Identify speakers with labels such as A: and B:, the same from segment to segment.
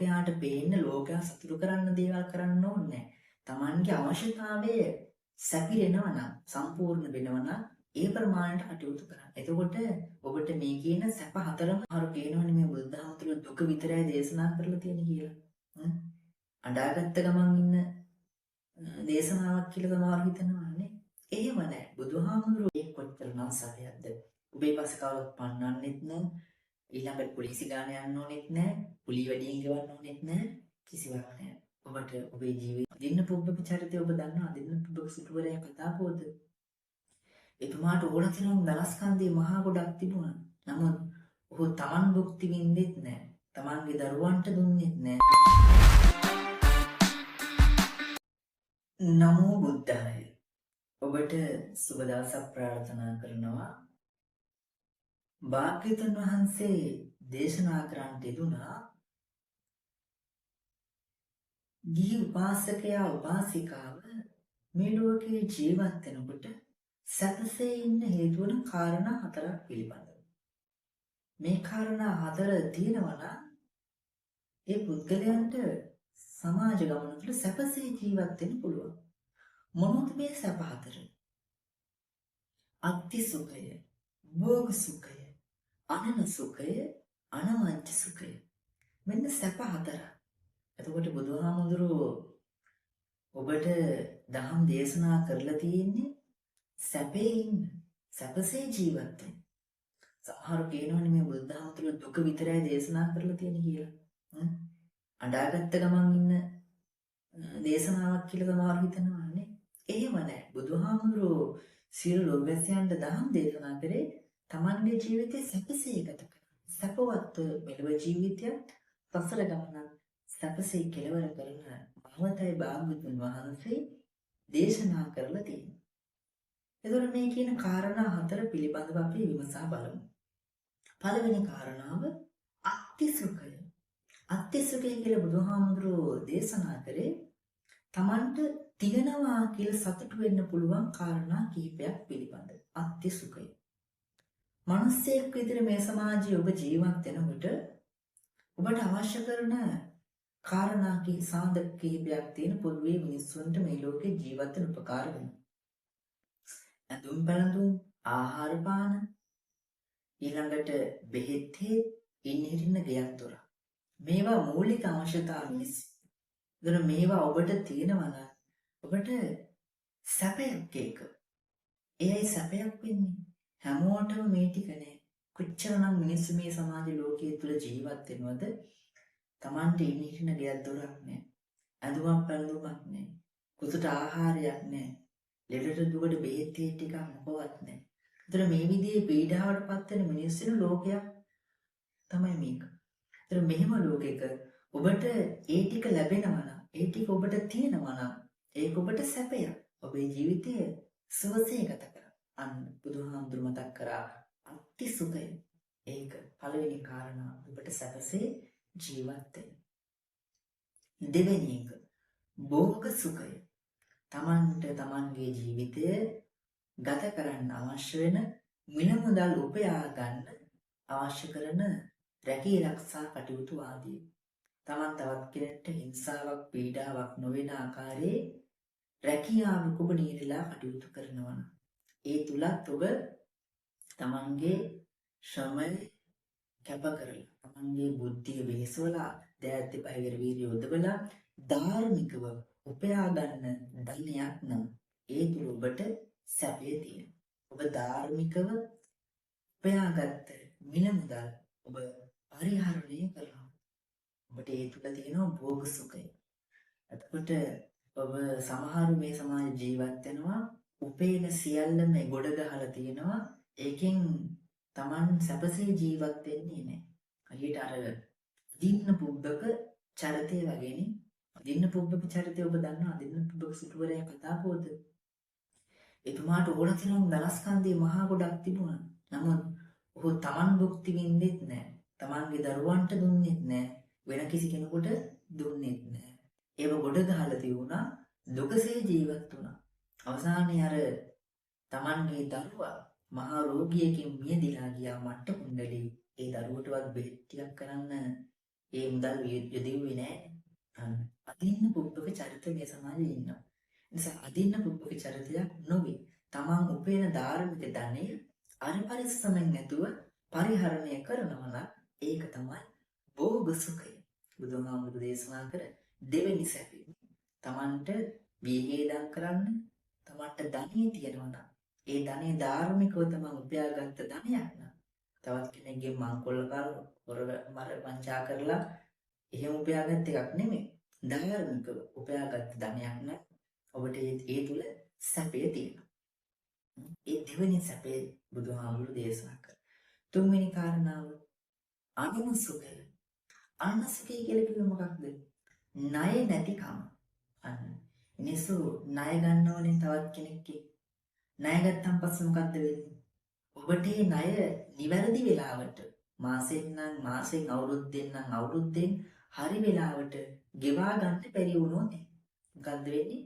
A: ලෝකයාට පේන්න ලෝකයා සතුටු කරන්න දේවල් කරන්න ඕනේ නැහැ. තමන්ගේ අවශ්‍යතාවය සැපිරෙනවා නම් සම්පූර්ණ වෙනවා නම් ඒ ප්‍රමාණයට කටයුතු කරන්න. එතකොට ඔබට මේ කියන සැප හතරම අර කියනවනේ මේ බුදුදහම තුළ දුක විතරයි දේශනා කරලා තියෙන්නේ කියලා. අඬාගත්ත ගමන් ඉන්න දේශනාවක් කියලා සමහරව හිතනවා නේ. එහෙම නෑ. බුදුහාමුදුරුවෝ ඒ කොච්චර නම් සැපයක්ද? ඔබේ පස්සේ කවුරුත් පන්නන්නෙත් නෑ. ඊළඟට පොලිසි ගාන යන්න ඕනෙත් නෑ. කුලී වැඩියෙන් ගෙවන්න ඕනෙත් නෑ. කිසිවක් නෑ. ඔබට ඔබේ ජීවිතේ දින්න පුබ්බක චරිතය ඔබ දන්නවා. දින්න පුබ්බක සිටුවරයා කතා පොත. එතුමාට ඕන තරම් ධනස්කන්ධයේ මහා ගොඩක් තිබුණා. නමුත් ඔහු තමන් භුක්ති විඳෙත් නෑ. තමන්ගේ දරුවන්ට දුන්නෙත් නෑ. නමෝ බුද්ධාය. ඔබට සුබ දවසක් ප්‍රාර්ථනා කරනවා. භාග්‍යවතුන් වහන්සේ දේශනා කරන්නට යෙදුනා ගිහි උපාසකයා උපාසිකාව මේ ලෝකේ ජීවත් වෙනකොට සැපසේ ඉන්න හේතු වන කාරණා හතරක් පිළිබඳව. මේ කාරණා හතර තියෙනවා නම් ඒ පුද්ගලයන්ට සමාජ ගමන තුළ සැපසේ ජීවත් වෙන්න පුළුවන්. මොනවද මේ සැප හතර? අත්ති සුඛය, භෝග සුඛය, අනන සුඛය, අනවංච සුඛය. මෙන්න සැප හතර. එතකොට බුදුහාමුදුරුවෝ ඔබට දහම් දේශනා කරලා තියෙන්නේ සැපේ ඉන්න, සැපසේ ජීවත් වෙන්න. සමහරු කියනවනේ මේ බුදුදහම තුළ දුක විතරයි දේශනා කරලා තියෙන්නේ කියලා. අඬාගත්ත ගමන් ඉන්න දේශනාවක් කියලා සමහරු හිතනවා නේ. එහෙම නෑ. බුදුහාමුදුරුවෝ සියලු ලෝකවාසීන්ට දහම් දේශනා කරේ තමන්ගේ ජීවිතේ සැපසේ ගත කරන්න. සැපවත් මෙලොව ජීවිතයත් සසර ගමනත් සැපසේ කෙලවර කරන මවතයි භාග්‍යවතුන් වහන්සේ දේශනා කරලා තියෙනවා. එතකොට මේ කියන කාරණා හතර පිළිබඳව අපි විමසා බලමු. පළවෙනි කාරණාව අත්ති සුඛය. අත්ති සුඛය කියලා බුදුහාමුදුරුවෝ දේශනා කරේ තමන්ට තියනවා කියලා සතුටු වෙන්න පුළුවන් කාරණා කිහිපයක් පිළිබඳ. අත්ති සුඛය. මිනිස්සෙක් විදිහට මේ සමාජයේ ඔබ ජීවත් වෙනකොට ඔබට අවශ්‍ය කරන කාරණා සාධක කිහිපයක් තියෙන පොදුවේ මිනිස්සුන්ට මේ ලෝකේ ජීවත් වෙන්න උපකාර වෙනවා. ඇඳුම් පැළඳුම්, ආහාර පාන, ඊළඟට බෙහෙත් ඉන්න හිටින්න ගෙයක් දොරක්. මේවා මූලික අවශ්‍යතා මිනිස්සු. ඒතර මේවා ඔබට තියෙනවා නම් ඔබට සැපයක් ඒක. එයයි සැපයක් වෙන්නේ. හැමෝටම මේ ටික නෑ. කොච්චරනම් මිනිස්සු මේ සමාජ ලෝකයේ තුල ජීවත් වෙනවද? තමන්ට ඉන්න හිටින ගෙයක් දොරක් නෑ. ඇඳුමක් පැළඳුමක් නෑ. කුසට ආහාරයක් නෑ. ලෙඩට දුකට බෙහෙත් ටිකක් මොකවත් නෑ. ඒතර මේ විදිහේ පීඩාවට පත් වෙන මිනිස්සුන් ලෝකයක් තමයි මේක. ඒතර මෙහෙම ලෝකයක ඔබට ඒ ටික ලැබෙනවා නම්, ඒ ටික ඔබට තියෙනවා නම්, ඒක ඔබට සැපයක්. ඔබේ ජීවිතය සුවසේ ගත කරන්න. අන්න බුදුහාමුදුරු මතක් කරා අත්ති සුඛය. ඒක පළවෙනි කාරණා ඔබට සැපසේ ජීවත් වෙන්න. දෙවෙනි එක භෝග සුඛය. තමන්ට තමන්ගේ ජීවිතය ගත කරන්න අවශ්‍ය වෙන මිල මුදල් උපයා ගන්න අවශ්‍ය කරන රැකී රක්ෂා කටයුතු ආදී. තමන් තවත් කෙනෙක්ට හිංසාවක් පීඩාවක් නොවන ආකාරයේ රැකියාවක ඔබ නියැලලා කටයුතු කරනවා නම් ඒ තුලත් ඔබ තමන්ගේ ශ්‍රමය කැප කරලා තමන්ගේ බුද්ධිය වෙහෙසවලා දෑත් දෙපා ඉවර වීරිය යොදවලා ධාර්මිකව උපයා ගන්න ධනයක් නම් ඒ තුල ඔබට සැපය තියෙනවා. ඔබ ධාර්මිකව උපයාගත්ත මිල මුදල් ඔබ පරිහරණය කරනවා. ඔබට ඒ තුල තියෙනවා භෝග සුඛය. එතකොට ඔබ සමහරු මේ සමාජ ජීවත් වෙනවා උපේන සියල්ලම ගොඩ ගහලා තියෙනවා. ඒකෙන් තමන් සැපසේ ජීවත් වෙන්නේ නැහැ. හරියට අර දින්න පුබ්බක චරිතය වගේනේ. දින්න පුබ්බක චරිතය ඔබ දන්නවා. දින්න පුබ්බක සිටුවරයා කතා පොත. එතුමාට ඕන තරම් ධනස්කන්ධයේ මහා ගොඩක් තිබුණා. නමුත් ඔහු තමන් භුක්ති විඳෙත් නැහැ. තමන්ගේ දරුවන්ට දුන්නෙත් නැහැ. වෙන කිසි කෙනෙකුට දුන්නෙත් නැහැ. ඒව ගොඩ ගහලා තිබුණා. දුකසේ ජීවත් වුණා. අවසානයේ අර තමන්ගේ දරුවා මහා රෝගියකින් මියදිලා ගියා මට්ට කුණ්ඩලී. ඒ දරුවටවත් බෙහෙත් ටිකක් කරන්න ඒ මුදල් යෙදුවේ නෑ. අන්න අදින්න පුබ්බක චරිත මේ සමාජයේ ඉන්නවා. නිසා අදින්න පුබ්බක චරිතයක් නොවේ. තමන් උපයන ධාර්මික ධනය අර පරිස්සමෙන් නැතුව පරිහරණය කරනවා නම් ඒක තමයි භෝග සුඛය. බුදුහාමුදුරු දේශනා කර දෙවෙනි සැපය. තමන්ට විහේදම් කරන්න තමන්ට ධනිය තියෙනවා නම් ඒ ධනය ධාර්මිකව තමන් උපයාගත්ත ධනයක් නම් තවත් කෙනෙක්ගෙන් මංකොල්ල කාලා හොර මර වංචා කරලා එහෙම උපයාගත්ත එකක් නෙමෙයි. ධාර්මිකව උපයාගත්ත ධනයක් නම් ඔබට ඒ තුල සැපය තියෙනවා. ඒ දෙවෙනි සැපේ බුදුහාමුදුරු දේශනා කළා. තුන්වෙනි කාරණාව අනුන සුඛය. අනුන සුඛය කියලා කිව්වේ මොකක්ද? ණය නැතිකම. අන්න මිනිස්සු ණය ගන්න ඕනේ තවත් කෙනෙක්ගේ. ණය ගත්තන් පස්සේ මොකද්ද වෙන්නේ? ඔබට මේ ණය නිවැරදි වෙලාවට මාසෙන් නම් මාසෙන්, අවුරුද්දෙන් නම් අවුරුද්දෙන් හරි වෙලාවට ගෙවා ගන්න බැරි වුණොත් මොකද්ද වෙන්නේ?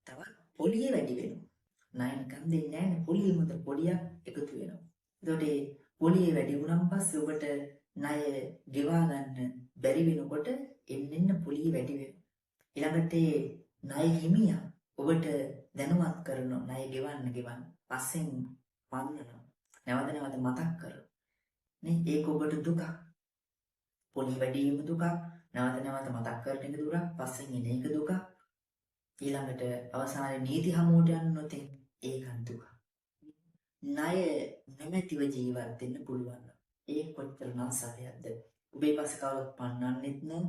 A: තවත් පොලිය වැඩි වෙනවා. ණය නිකන් දෙන්නේ නැහැ නේ, පොලිය හොඳ පොලියක් එකතු වෙනවා. එතකොට ඒ පොලිය වැඩි වුණාන් පස්සේ ඔබට ණය ගෙවා ගන්න බැරි වෙනකොට එන්න එන්න පොලිය වැඩි වෙනවා. ඊළඟට ඒ ණය හිමියා ඔබට දැනුවත් කරනවා ණය ගෙවන්න ගෙවන්න. පස්සෙන් පන්නනවා. නැවත නැවත මතක් කරනවා. නේ, ඒක ඔබට දුකක්. පොලිය වැඩි වීම දුකක්. නැවත නැවත මතක් කරන එක දුකක්. පස්සෙන් එන එක දුකක්. ඊළඟට අවසානයේ නීති හමුවට යන්නොත් ඒකත් දුකක්. ණය නැමැතිව ජීවත් වෙන්න පුළුවන්. ඒ කොච්චර නම් සැපයක්ද? ඔබේ පස්සේ කවුරුත් පන්නන්නෙත් නෑ.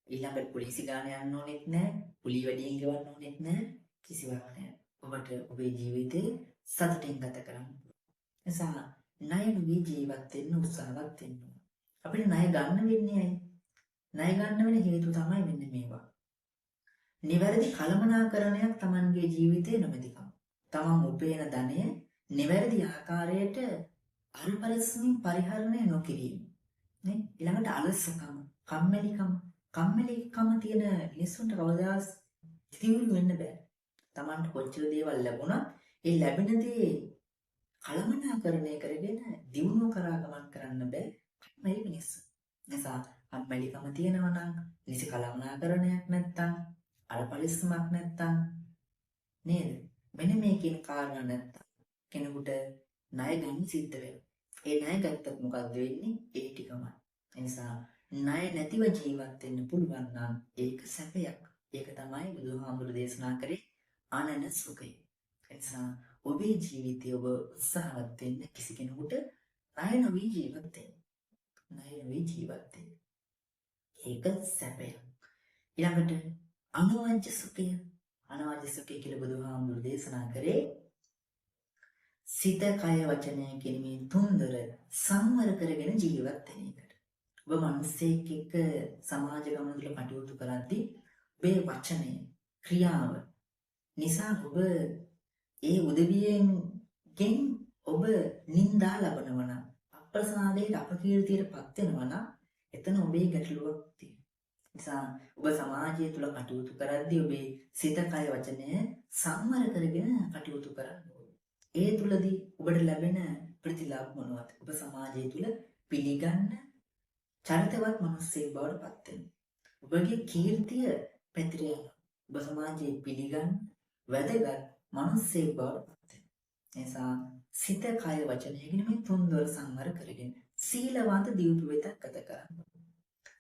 A: ඊළඟට පොලිසි ගාන යන්න ඕනෙත් නෑ. පොලි වැඩියෙන් ගෙවන්න ඕනෙත් නෑ. කිසිවක් නෑ. ඔබට ඔබේ ජීවිතේ සතුටින් ගත කරන්න පුළුවන්. නිසා ණය නොවී ජීවත් වෙන්න උත්සාහවත් වෙන්න ඕන. අපිට ණය ගන්න වෙන්නේ ඇයි? ණය ගන්න වෙන හේතු තමයි මෙන්න මේවා. නිවැරදි කළමනාකරණයක් Tamanගේ ජීවිතේ නොමැතිකම. තමන් උපයන ධනය නිවැරදි ආකාරයට අර පරිස්සමින් පරිහරණය නොකිරීම. නේ? ඊළඟට අලසකම, කම්මැලිකම. කම්මැලිකම තියෙන මිනිස්සුන්ට කවදාවත් දියුණු වෙන්න බෑ. තමන්ට කොච්චර දේවල් ලැබුණත් ඒ ලැබෙන දේ කළමනාකරණය කරගෙන දියුණුව කරා ගමන් කරන්න බෑ කම්මැලි මිනිස්සු. නිසා කම්මැලිකම තියෙනවා නම්, නිසි කළමනාකරණයක් නැත්තම්, අර පරිස්සමක් නැත්තම් නේද? මෙන්න මේ කියන කාරණා නැත්තම් කෙනෙකුට ණය ගන්න සිද්ධ වෙනවා. ඒ ණය ගත්තත් මොකද්ද වෙන්නේ? ඒ ටිකමයි. ඒ නිසා ණය නැතිව ජීවත් වෙන්න පුළුවන් නම් ඒක සැපයක්. ඒක තමයි බුදුහාමුදුරු දේශනා කරේ අනන සුඛය. ඒ නිසා ඔබේ ජීවිතය ඔබ උත්සාහවත් වෙන්න කිසි කෙනෙකුට ණය නොවී ජීවත් වෙන්න. ණය නොවී ජීවත් වෙන්න. ඒක සැපයක්. ඊළඟට අනුවංච සුඛය. අනවජ්‍ය සුඛය කියලා බුදුහාමුදුරු දේශනා කරේ සිත, කය, වචනය කියන මේ තුන්දර සංවර කරගෙන ජීවත් වෙන එකට. ඔබ මිනිස්සෙක් එක්ක සමාජ ගමන තුළ කටයුතු කරද්දී ඔබේ වචනය, ක්‍රියාව නිසා ඔබ ඒ උදවියෙන් ගෙන් ඔබ නිന്ദා ලබනවා නම්, අප්‍රසාදයට අපකීර්තියට පත් වෙනවා නම් එතන ඔබේ ගැටලුවක් තියෙනවා. නිසා ඔබ සමාජය තුළ කටයුතු කරද්දී ඔබේ සිත, කය, වචනය සංවර කරගෙන කටයුතු කරන්න ඕනේ. ඒ තුලදී ඔබට ලැබෙන ප්‍රතිලාභ මොනවද? ඔබ සමාජය තුළ පිළිගන්න චරිතවත් මිනිස්සෙක් බවට පත් වෙනවා. ඔබගේ කීර්තිය පැතිර යනවා. ඔබ සමාජයේ පිළිගන්න වැදගත් මිනිස්සෙක් බවට පත් වෙනවා. නිසා සිත, කය, වචනය කියන මේ තුන්දොර සංවර කරගෙන සීලවන්ත දිව්‍ය ගත කරන්න.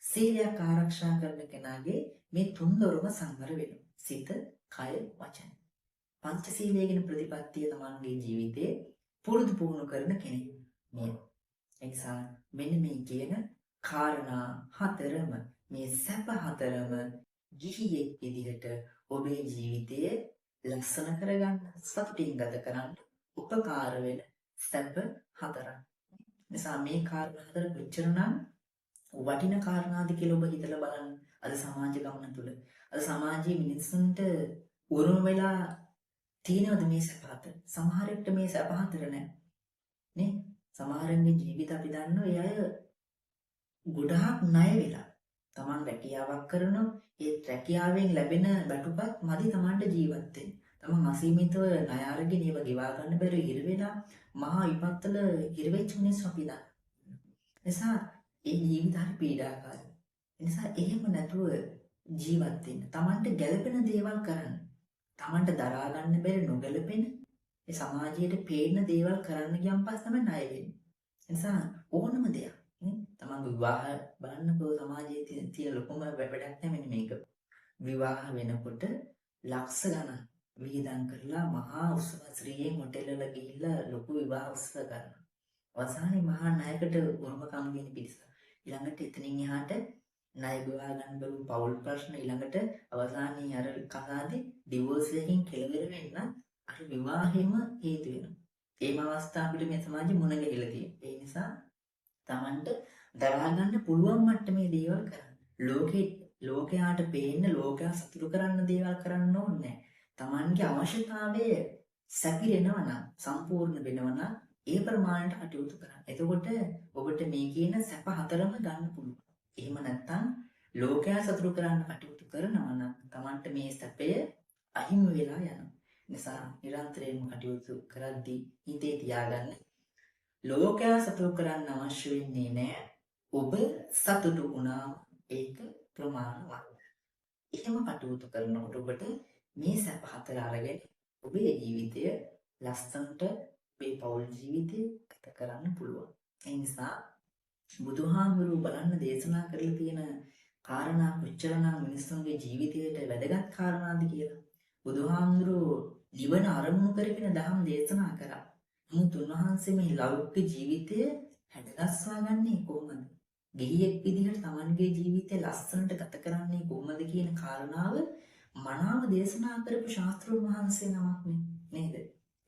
A: සීලයක් ආරක්ෂා කරන කෙනාගේ මේ තුන්දොරම සංවර වෙනවා. සිත, කය, වචන. පංචශීලය කියන ප්‍රතිපත්තිය තමන්ගේ ජීවිතේ පුරුදු පුහුණු කරන කෙනෙක් මේ. ඒ නිසා මෙන්න මේ කියන කාරණා හතරම, මේ සැප හතරම ගිහියෙක් විදිහට ඔබේ ජීවිතය ලස්සන කරගන්න, සතුටින් ගත කරන්න උපකාර වෙන සැප හතරක්. නිසා මේ කාරණා හතර කොච්චරනම් වටින කාරණාද කියලා ඔබ හිතලා බලන්න. අද සමාජ ගමන තුළ අද සමාජයේ මිනිස්සුන්ට උරුම වෙලා තියෙනවද මේ සැප හතර? සමහරෙක්ට මේ සැප හතර නෑ නේ. සමහරන්ගේ ජීවිත අපි දන්නවා, ඒ අය ගොඩාක් ණය වෙලා. තමන් රැකියාවක් කරනවා, ඒ රැකියාවෙන් ලැබෙන වැටුපත් මදි තමන්ට ජීවත් වෙන්න. තමන් අසීමිතව ණය අරගෙන ඒව ගෙවා ගන්න බැරුව හිර වෙලා මහා විපත්වල හිර වෙච්ච මිනිස්සු අපි දන්නවා. නිසා ඒ ජීවිත හරි පීඩාකාරී. නිසා එහෙම නැතුව ජීවත් වෙන්න. තමන්ට ගැළපෙන දේවල් කරන්න. තමන්ට දරා ගන්න බැරි නොගැළපෙන ඒ සමාජයට පේන දේවල් කරන්න ගියන් පස්සේ තමයි ණය වෙන්නේ. ඒ නිසා ඕනම දෙයක් නේ තමන්ගේ විවාහ බලන්නකෝ, සමාජයේ තියෙන ලොකුම වැඩක් තමයි මේක. විවාහ වෙනකොට ලක්ෂ ගණන් වියදම් කරලා මහා උත්සව ශ්‍රීයෙන් හොටෙල් වල ගිහිල්ලා ලොකු විවාහ උත්සව කරනවා. අවසානයේ මහා ණයකට උරුමකම් වෙන පිරිස. ඊළඟට එතනින් එහාට ණය ගෙවා ගන්න බැරුව පවුල් ප්‍රශ්න, ඊළඟට අවසානයේ අර කසාදේ ඩිවෝස් එකකින් කෙලවර වෙන්න අර විවාහෙම හේතු වෙනවා. ඒම අවස්ථා අපිට මේ සමාජෙ මුණ ගැහිලා තියෙනවා. ඒ නිසා තමන්ට දරා ගන්න පුළුවන් මට්ටමේ දේවල් කරන්න. ලෝකයාට පේන්න, ලෝකයා සතුටු කරන්න දේවල් කරන්න ඕනේ නැහැ. තමන්ගේ අවශ්‍යතාවය සැපිරෙනවා නම්, සම්පූර්ණ වෙනවා නම් ඒ ප්‍රමාණයට කටයුතු කරන්න. එතකොට ඔබට මේ කියන සැප හතරම ගන්න පුළුවන්. එහෙම නැත්නම් ලෝකයා සතුටු කරන්න කටයුතු කරනවා නම් තමන්ට මේ සැපය අහිමි වෙලා යනවා. නිසා නිරන්තරයෙන්ම කටයුතු කරද්දී හිතේ තියාගන්න, ලෝකයා සතුටු කරන්න අවශ්‍ය වෙන්නේ නෑ. ඔබ සතුටු වුණාම ඒක ප්‍රමාණවත්. එහෙම කටයුතු කරනකොට ඔබට මේ සැප හතර අරගෙන ඔබේ ජීවිතය ලස්සනට, ඔබේ පෞල් ජීවිතය ගත කරන්න පුළුවන්. ඒ නිසා බුදුහාමුදුරුවෝ බලන්න දේශනා කරලා තියෙන කාරණා කොච්චරනම් මිනිස්සුන්ගේ ජීවිතයට වැදගත් කාරණාද කියලා. බුදුහාමුදුරුවෝ නිවන අරමුණු කරගෙන දහම් දේශනා කරා. නමුත් උන්වහන්සේ මේ ලෞකික ජීවිතය හැඩගස්වා ගන්නේ කොහොමද? ගිහියෙක් විදිහට තමන්ගේ ජීවිතය ලස්සනට ගත කරන්නේ කොහොමද කියන කාරණාව මනාව දේශනා කරපු ශාස්ත්‍රූන් වහන්සේ නමක් නේද?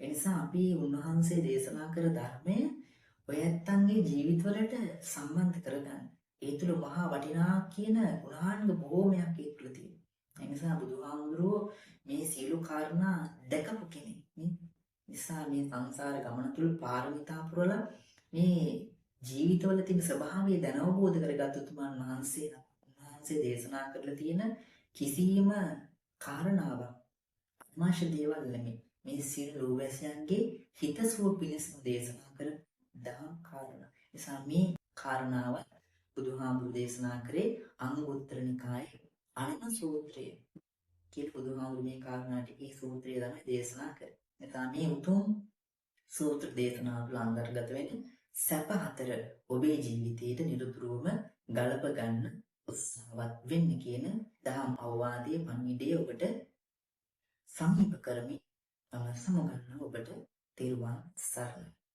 A: ඒ නිසා අපි උන්වහන්සේ දේශනා කර ධර්මය ඔය ඇත්තන්ගේ ජීවිතවලට සම්බන්ධ කරගන්න. ඒ තුල මහා වටිනා කියන ගුණාංග බොහෝමයක් ඒ තුල තියෙනවා. ඒ නිසා බුදුහාමුදුරුවෝ මේ සියලු කාරණා දැකපු කෙනෙක් නේ. නිසා මේ සංසාර ගමන තුල පාරමිතා පුරලා මේ ජීවිතවල තියෙන ස්වභාවය දැන අවබෝධ කරගත් උතුමන් වහන්සේ නමක්. උන්වහන්සේ දේශනා කරලා තියෙන කිසිම කාරණාවක් අනවශ්‍ය දේවල් නෙමෙයි. මේ සියලු ලෝවැසියන්ගේ හිතසුව පිණිසම දේශනා කර දහම් කාරණා. නිසා මේ කාරණාව බුදුහාමුදුරු දේශනා කරේ අංගුත්තර නිකායේ අනන සූත්‍රය කියලා. බුදුහාමුදුරු මේ කාරණා ටික ඒ සූත්‍රය තමයි දේශනා කරේ. නිසා මේ උතුම් සූත්‍ර දේශනාව තුළ අන්තර්ගත වෙන සැප හතර ඔබේ ජීවිතයට නිරතුරුවම ගලප ගන්න උත්සාහවත් වෙන්න කියන දහම් අවවාදයේ පණිවිඩය ඔබට සමීප කරමින් මම සමුගන්නවා. ඔබට තෙරුවන් සරණයි.